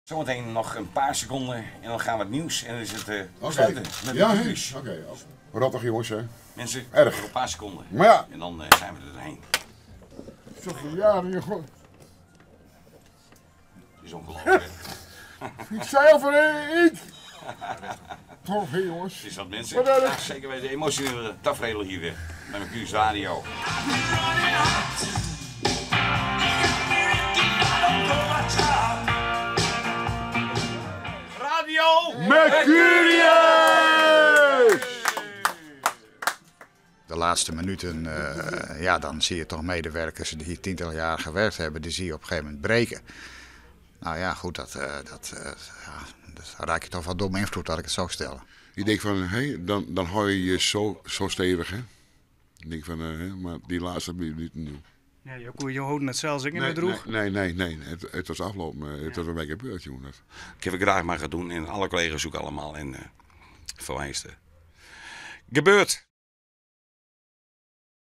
Zometeen nog een paar seconden en dan gaan we het nieuws en dan is het Oké. sluiten met Ja, het hè? nieuws. Oké. Rottig jongens, hè. Mensen, Erg. nog een paar seconden. Maar ja. En dan zijn we er doorheen. Zoveel jaren, jongen. Het is ongelooflijk. hè? Ik zei al van, hé, ik. Toch, hè, jongens. Het is wat mensen. Wat erg. Ja, zeker weten. Emotionele tafereel hier weer. Bij Mercurius Radio. Radio Mercurius! De laatste minuten, ja, dan zie je toch medewerkers die hier tientallen jaren gewerkt hebben, die zie je op een gegeven moment breken. Nou ja, goed, ja, dat raak je toch wel door invloed, laat ik het zo stellen. Je denkt van, hé, dan hou je je zo stevig, hè. Ik denk van, hè, maar die laatste minuten nu. Ja, je kon je houden net zelfs ik in Nee, de droeg. nee, nee, nee, nee. Het was afgelopen. Het was een week gebeurd, jongen. Ik heb het graag maar gaan doen en alle collega's ook allemaal. En voor mij is het gebeurd.